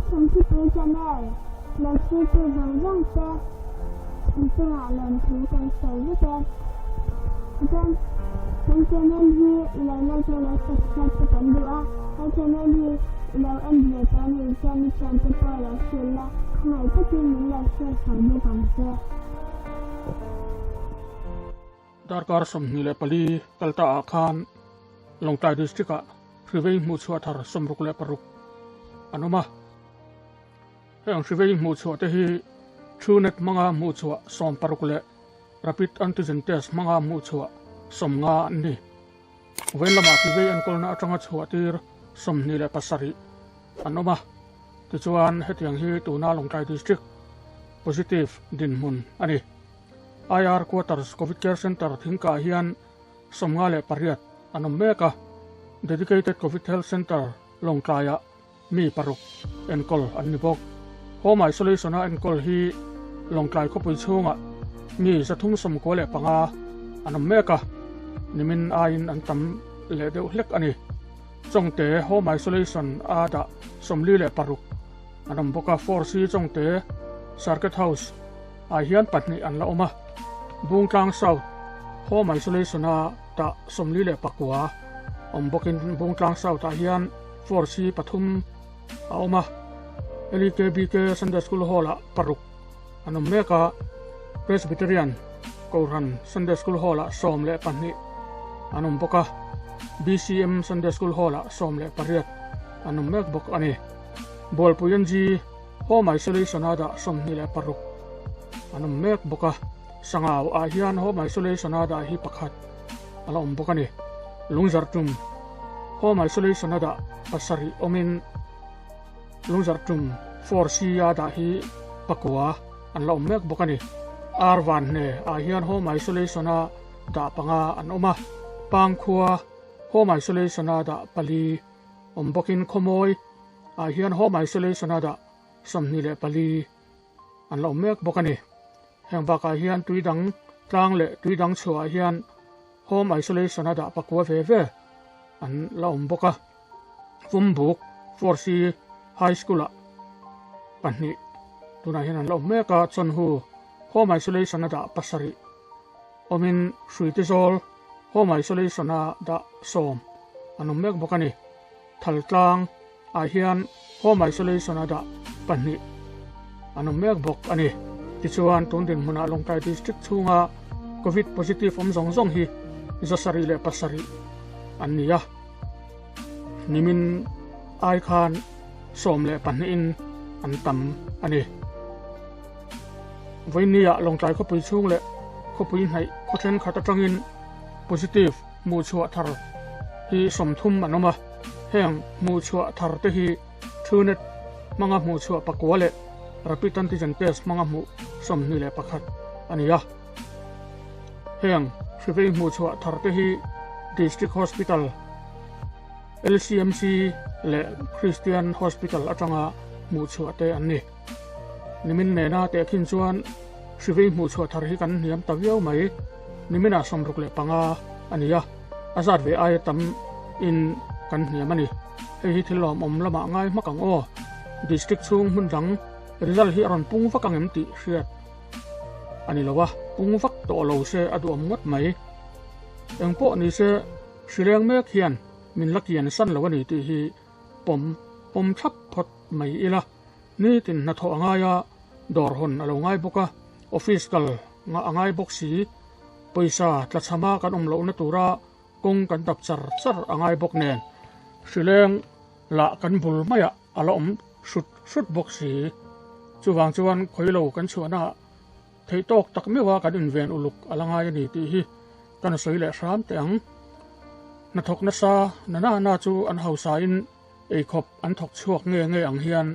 Chhungchhipui Channel lo thirtu zawng zawng te in chungah lawmthu kan sawi vek e. Chuan kan channel hi i lo like a lo subscribe te kan duh a, he channel hi i lo en ve tawh a nih chuan i thiante pawh lo hrilh la, khawngaih takin min lo share sak bawk ang che. Darkar 24 kal ta ah khan Lawngtlai District ah hrivei hmuhchhuah thar 66 an awm a. Heng hrivei hmuhchhuah te hi Truenat hmanga hmuhchhuah 60 leh Rapid Antigen Test hmanga hmuhchhuah 50 an ni. Vawiin lamah hrivei enkawlna atanga chhuah tir 27 an awm a. Tichuan hetiang hi tuna Lawngtlai District positive dinhmun a ni. IR Quarters Covid Care Centre thingkah hian 58 an awm mek a, Dedicated Covid Health Centre Lawngtlaiah mi paruk enkawl an ni bawk. Home Isolation-a enkawl hi Lawngtlai khawpui chhungah mi 395 an awm mek a, nimin aiin an tam leh deuh hlek a ni. Chawngte Home Isolation-a dah 46 an awm bawk a, 4C Chawngte Circuit House ah hian pahnih an la awm a, Bungtlang South Home Isolation a tah 49 awm bawkin Bungtlang South ah hian force hi pathum a awm a, LEKBK Sunday School Hall ah paruk an awm mek a, Presbyterian Kohhran Sunday School Hall ah 12 an awm bawk a, BCM Sunday School Hall ah 18 an awm mek bawk a ni. Bualpui NG Home Isolation a dah 26 an awm mek bawk a, Sangau ah hian Home Isolation a dah hi pakhat a la awm bawk a ni. Lungzarhtum Home Isolation a dah pasarih awmin Lungzarhtum 4C a dah hi pakua an la awm mek bawk a ni. Ar Vanhne ah hian Home Isolation a dah panga an awm a, Pangkhua Home Isolation a dah pali awm bawkin Khawmawi ah hian Home Isolation a dah 24 an la awm mek bawk a ni. Heng bakah hian tui dang tlang leh tui dang chhuah ah hian Home Isolation a dah pakua ve ve an la awm bawk a. Vumbuk 4C High School ah pahnih tunah hian an la awm mek a, Chawnhu Home Isolation a dah pasarih awmin Hruitizawl Home Isolation a dah sawm an awm mek bawk a ni. Thaltlang ah hian Home Isolation a dah pahnih an awm mek bawk a ni. Tichuan, tun dinhmunah Lawngtlai District chhunga Covid positive awm zawng zawng hi 707 an ni a. Nimin ai khan 12 in an tam a ni. Vawinia Lawngtlai khawpui chhung leh khawpui hnaih khaw thenkhat atangin positive hmuhchhuah thar hi 30 an awm a, heng hmuhchhuah thar te hi Truenat hmanga hmuhchhuah pakua leh Rapid Antigen Test hmanga hmuh 21 a ni a. Heng hrivei hmuhchhuah thar te hi District Hospital, LCMC leh Christian Hospital atanga hmuhchhuah te an ni. Nimin nena tehkhin chuan hrivei hmuhchhuah thar hi kan hniam ta viau mai. Niminah 65 a ni a, a zat ve aia tam in kan hniam a ni. Hei hi thil lawmawm lamah ngai hmak ang aw. District chhung hmun dang result hi a rawn pung vak ang em tih hriat a ni lo a, pung vak tawh lo se a duhawm ngawt mai. Engpawh ni se hrileng mek hian min la kian san lo a ni tih hi pawm pawm thlap phawt mai ila. Nitin hnathawh a ngai a, dawr hawn a lo ngai bawk a, office kal ngah a ngai bawk si. Pawisa tlachhama kan awm lohna tura kawng kan dap char char a ngai bawk nen, hrileng lah kan bul maiah a la awm hrut hrut bawk si. Chuvang chuan khawi lo kan chhuahnaah theih tawk tak meuha kan inven uluk a la ngai a ni tih hi kan sawi leh hram teh ang. Hnathawk nasa na na na chu an hausain Eikhawp an thawk chhuak nge nge ang hian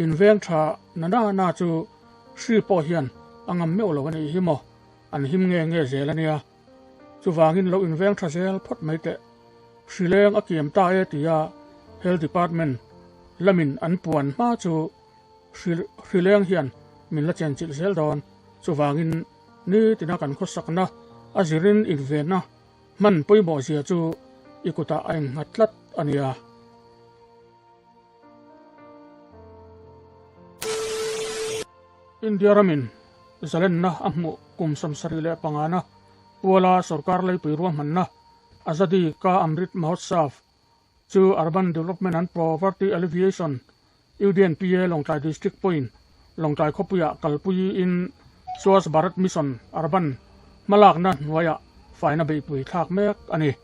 inveng tha na na na chu hri pawh hian a ngam meuh lo a nih hi maw, an him nge nge zel a nia. Chuvangin lo inveng tha zel phawt mai teh. Hri leng a kiam ta e tia Health Department lamin an puan hma chu hri hri leng hian min la chenchilh zel dawn. Chuvangin nitina kan khawsakna a zirin invenna Hman pawimawh zia chu i kutah a innghat tlat a nia. India ramin zalenna a hmuh kum 75 na puala sorkar leipui ruahmanna Azadi Ka Amrit Mahotsav chu Urban Development and Poverty Alleviation UDNPA Lawngtlai District pawhin Lawngtlai khawpuiah kalpuiin Swachh Bharat Mission Urban hmalakna hnuaiah faina beihpui thlak mek a ni.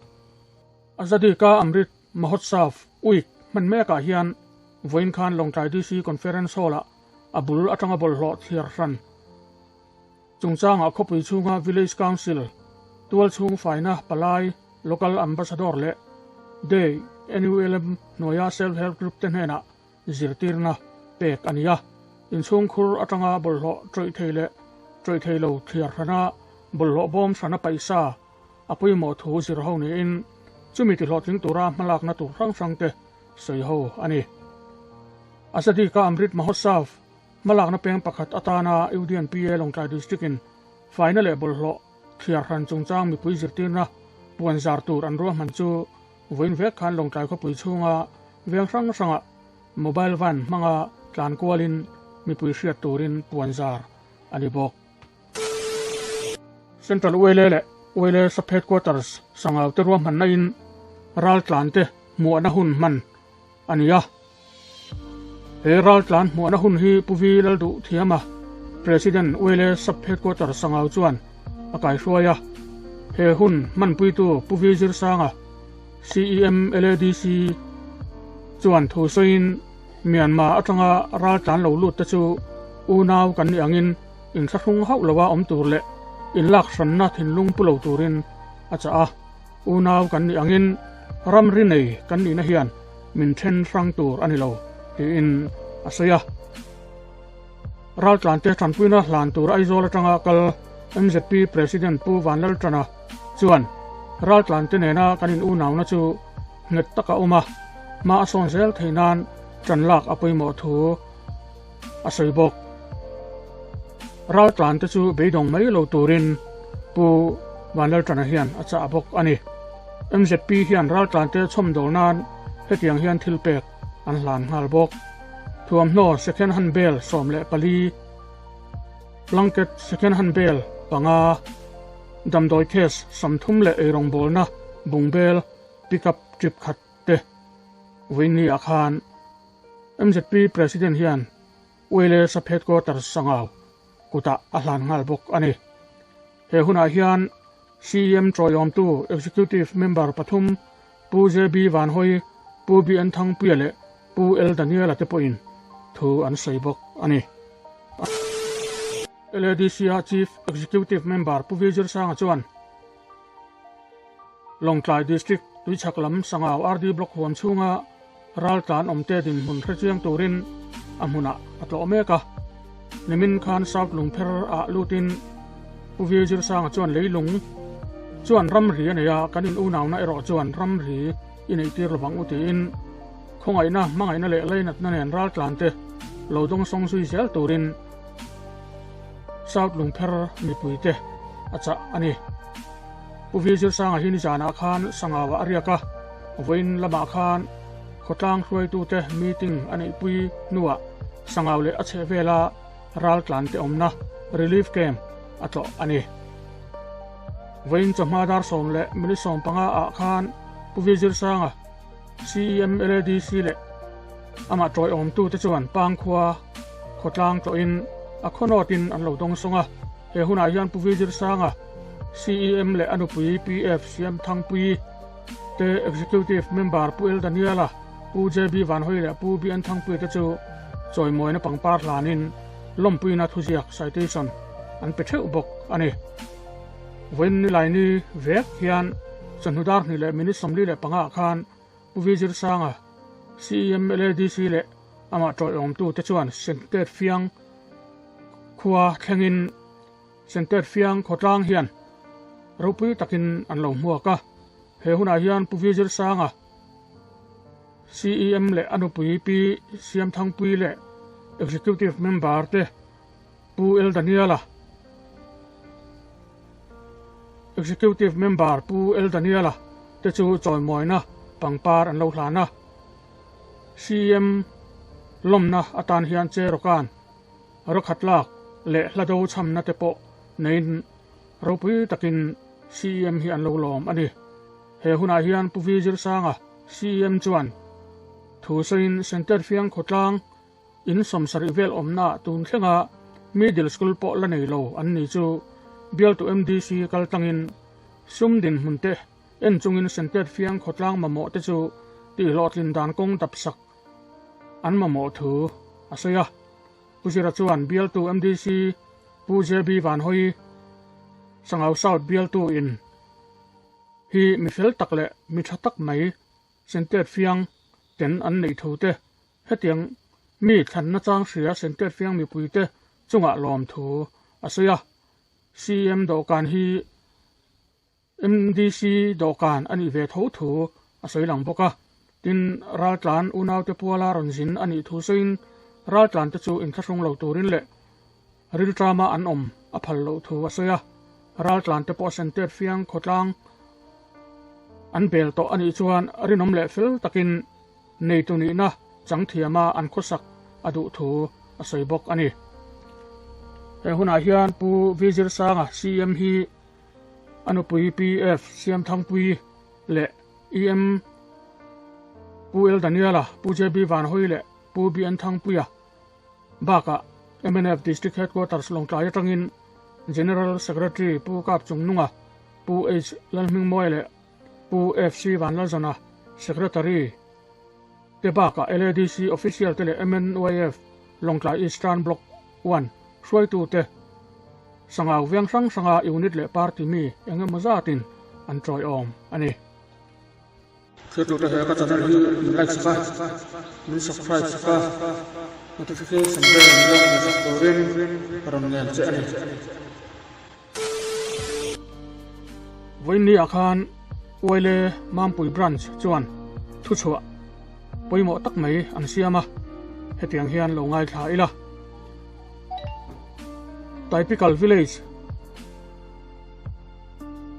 Azadi Ka Amrit Mahotsav Week hman mekah hian vawiin khan Lawngtlai DC Conference Hall-ah a bul atanga bawlhhlawh thliar hran chungchangah khawpui chhunga Village Council tualchhung faina palai Local Ambassador leh Day NULM hnuaia Self Help Group te hnenah zirtirna pek a ni a. Inchhungkhur atanga bawlhhlawh tawih thei leh tawih thei lo thliar hrana bawlhhlawh bawm hrana paihsa a pawimawh thu zir ho niin chumi tihlawhtling tura hmalakna tur hrang hrang te sawi ho a ni. Azadi Ka Amrit Mahotsav hmalakna peng pakhat atana UDNPA Lawngtlai District-in faina leh bawlhhlawh thliar hran chungchang mipui zirtirna puan zar tur an ruahman chu vawiin vek khan Lawngtlai khawpui chhunga veng hrang hrangah mobile van hmanga tlan kualin mipui hriat turin puan zar a ni bawk. Central Uaile leh Uaile Sub Headquarters Sangau te ruahmanna in raltlan te hmuahna hun hman a ni a. He raltlan hmuahna hun hi Pu Vi Lalduh Thiama, President Uaile Sub Headquarters Sangau chuan a kaihruai a. He hun hmanpuitu Pu Vi Zirsanga, CEM LADC chuan thu sawiin Myanmar atanga raltlan lo lut te chu unau kan nih angin inthlahrung hauh loa awm tur leh inlak hranna thinlung pu lo turin a chah a. Unau kan nih angin ramri nei kan nihna hian min then hrang tur a ni lo tiin a sawi a. Raltlante tanpuina hlan tur Aizawl atanga kal MZP President Pu Vanlaltana chuan raltlante nena kan in unauna chu nghet taka awm a, hma a sawn zel thei nan tan lak a pawimawh thu a sawi bawk. Raltlante chu beidawng mai lo turin Pu Vanlaltana hian a chah bawk a ni. MZP hian raltlante chhawmdawl nan hetiang hian thil pek an hlan nghal bawk. Thuamhnaw second hand bel 14, blanket second hand bel panga, damdawi case 30 leh eirawngbawlna bungbel pickup trip khat te vawiin ah khan MZP President hian Uaile Sub Headquarters Sangau kutah a hlan nghal bawk a ni. He hunah hian CEM tawiawmtu Executive Member pathum Pu JB Vanhawi, Pu BN Thangpuia leh Pu L Daniela te pawhin thu an sawi bawk a ni. LADC-a Chief Executive Member Pu Vijir Sanga chuan Lawngtlai District Tuichhak lam Sangau RD Block huam chhunga raltlan awmte dinhmun hrechiang turin a hmunah a tlawh mek a. Nimin khan South Lungpher ah lutin Pu Vijir Sanga chuan leilung chuan ramri a nei a, kan in unauna erawh chuan ramri i neih tir lovang u tiin khawngaihna, hmangaihna leh lainatna nen raltlante lo dawngsawng zui zel turin South Lungpher mipuite a chah a ni. Pu Vijir Sanga hi nizanah khan Sangauah a riak a, vawiin lamah khan khawtlang hruaitute meeting a neihpui hnuah Sangau leh a chhehvela raltlante awmna relief camp a tlawh a ni. Vawiin chawhma dar sawm leh minute 15 ah khan Pu Vijir Sanga, CEM LADC leh amah tawiawmtute chuan Pangkhua khawtlang tlawhin a khawnawtin an lo dawngsawng a. He hunah hian Pu Vijir Sanga, CEM leh a nupui PF Siam Thangpui te Executive Member Pu L Daniela, Pu JB Vanhawi leh Pu BN Thangpui te chu chawimawina pangpar hlanin lawmpuina thuziak citation an pe theuh bawk a ni. Vawiin Nilaini vek hian chawhnu dar hnih leh minute 45 ah khan Pu Vijir Sanga, CEM LADC leh amah tawiawmtu te chuan Sentet Fiang khua thlengin Sentet Fiang khawtlang hian ropui takin an lo hmuak a. He hunah hian Pu Vijir Sanga, CEM leh a nupui Pi Siamthangpui leh Executive Member te Pu L Daniela, Executive Member Pu L Daniela te chu chawimawina pangpar an lo hlan a. CEM lawmna atan hian Cherokan rawkhat lak. leh hlado chhamna te pawh neiin ropui takin CEM hi an lo lawm a ni. He hunah hian Pu Vi Zirsanga, CEM chuan thu sawiin Center Fiang khawtlang in 70 vel awmna tun thlenga Middle School pawh la nei lo an ni chu bialtu MDC kal tlangin sum dinhmun te en chungin Center Fiang khawtlang mamawh te chu tihhlawhtlin dan kawng dapsak an mamawh thu a sawi a. Pu Zira chuan bialtu MDC Pu JB Vanhawi Sangau South bialtu in hi mi fel tak leh mi tha tak mai Sentet Fiang ten an neih thu te, hetiang mi thlanna chang hria Sentet Fiang mipui te chungah lawm thu a sawi a. CM dawhkan hi MDC dawhkan a nih ve tho thu a sawi lang bawk a. Tin, raltlan unaute puala rawn zin a nih thu sawiin raltlante chu inthlahrung lo turin leh rilṭama an awm a phal loh thu a sawi a. Raltlante pawh Sentet Fiang khawtlang an bel tawh a nih chuan rinawm leh fel takin neitu nihna chang thiama an khawsak a duh thu a sawi bawk a ni. He hunah hian Pu Vizirsanga CM hi a nupui PF Siamthangpui leh EM Pu L Daniela, Pu JB Vanhawi leh Pu BN Thangpuia bakah mnf District Headquarters Lawngtlai atangin General Secretary Pu Kap Chungnunga, Pu H Lalhmingmawia leh Pu FC Vanlalzawna, Secretary te bakah LADC Official te leh MNYF Lawngtlai Eastern Block 1 hruaitute Sangau veng hrang hranga unit leh party mi eng emaw zatin an tawiawm a ni. Thiltute he ka channel hi min like sak a, min subscribe sak a, notification bell min lo hmu sak turin ka rawn ngen che a ni. Vawiinni ah khan Uaile Mampui Branch chuan thuchhuah pawimawh tak mai an siam a, hetiang hian lo ngaithla ila. Typical Village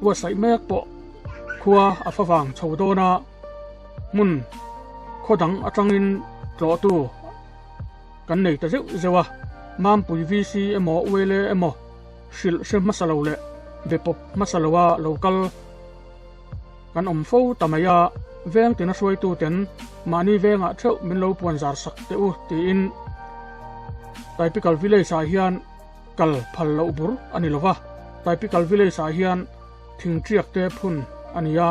buatsaih mek pawh khua a favang chho dawn a, hmun khaw dang atangin tlawhtu kan nei ta zeuh zeuh a, Mampui VC emaw Uele emaw hrilh hre hmasa lo leh be pawp hmasa loa lo kal kan awm fo ta mai a, veng tina hruaitu ten mahni vengah theuh min lo puan zar sak teh u tiin Typical Village ah hian kal phal loh bur a ni lova, Typical Village ah hian thingṭiak te phun a ni a,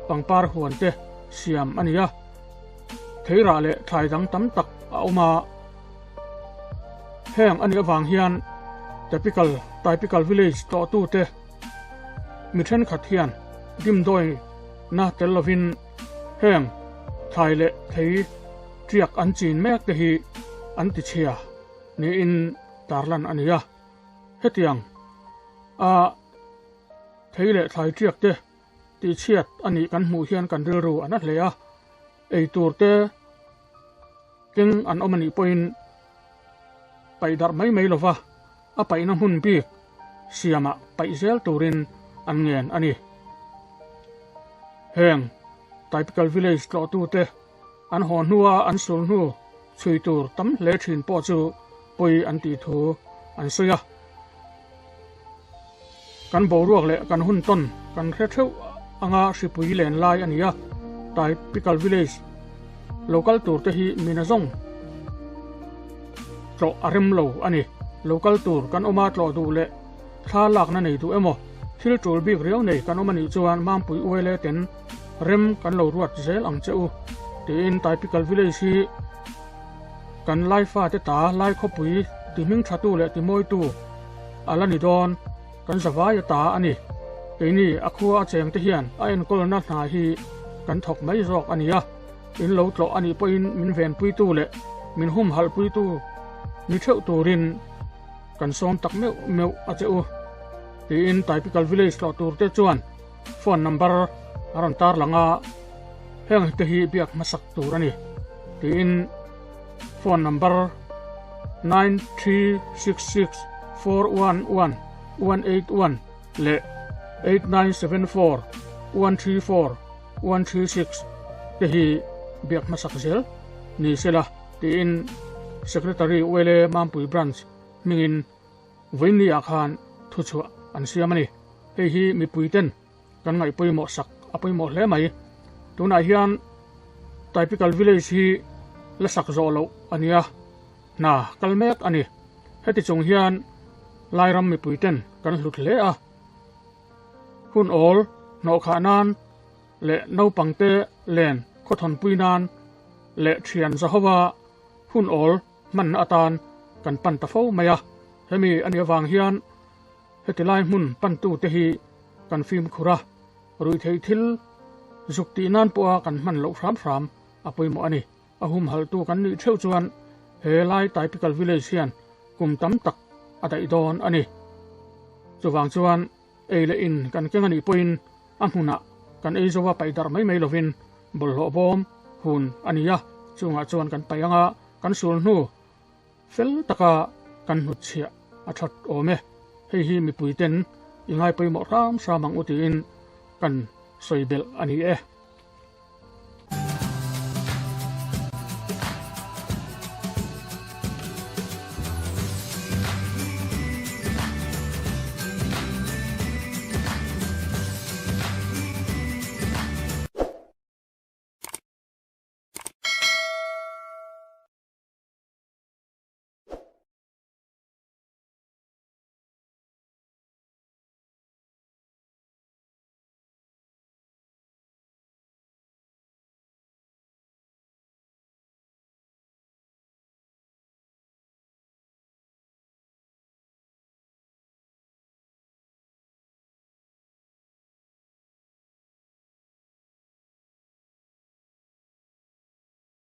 pangpar huan te siam a ni a, theirah leh thlai dang tam tak a awm a. Heng a nih avang hian Typical Typical Village tlawhtute mi thenkhat hian dimdawi na tel lovin heng thlai leh thei tiak an chin mek te hi an ti chhia niin tarlan a ni a. Hetiang a thei leh thlai tiak te tihchhiat a nih kan hmuh hian kan rilru a na hle a, eitur te Keng an awm a nih pawhin paih darh mai mai lova a paihna hmun bik siamah paih zel turin an ngen a ni. Heng Typical Village tlawhtute an haw hnua an sul hnu chhui tur tam hle thin pawh chu pawi an tih thu an sawi a. Kan boruak leh kan hun tawn kan hre theuh anga hripui len lai a ni a, Typical Village local tur te hi mina zawng tlawh a rem lo a ni. Local tur kan awma tlawh duh leh thla lakna nei duh emaw thil tul bik riau nei kan awm a nih chuan Mampui Uele ten rem kan lo ruat zel ang che u tiin Typical Village hi Kan Laifa te ta Lai khawpui ti hming thatu leh ti mawitu a la ni dawn, kan zavaia ta a ni. Keini a khua a cheng te hian a enkawlna hna hi kan thawk mai zawk a ni a, in lo tlawh a nih pawhin min venpuitu leh min humhalhpuitu ni theuh turin kan sawm tak meuh meuh a che u, tiin Typical Village tlawh tur te chuan phone number a rawn tarlang a. Heng te hi biak hmasak tur a ni tiin phone number 9366411181 leh 8974134136 te hi biak hmasak zel ni sela tiin Secretary Uele Mampui Branch hmingin. Vawiin ni ah khan thuchhuah an siam a ni. Hei hi mipui ten kan ngaih pawimawh sak a pawimawh hle mai. Tunah hian Typical Village hi la sak zawh loh a nia, hna kal mek a ni. Heti chung hian Lairam mipui ten kan hlut hle a. Hun awl hnawhkhah nan leh naupangte len khawthawnpui nan leh thian zahova hun awl hmanna atan kan pan ta fo mai a. Hemi a nih avang hian heti lai hmun pantute hi kan fimkhur a, ruihtheih thil zuk tih nan pawha kan hman loh hram hram a pawimawh a ni. A humhalhtu kan nih theuh chuan he lai Typical Village hian kum tam tak a daih dawn a ni. Chuvang chuan ei leh in kan keng a nih pawhin a hmunah kan ei zo a paih darh mai mai lovin bawlhhlawh bawm hun a ni a, chungah chuan kan paih anga kan sul hnu fel taka kan hnutchhiah a that awm e. Hei hi mipuiten i ngaipawimawh hram hram ang u tiin kan sawi belh a ni e.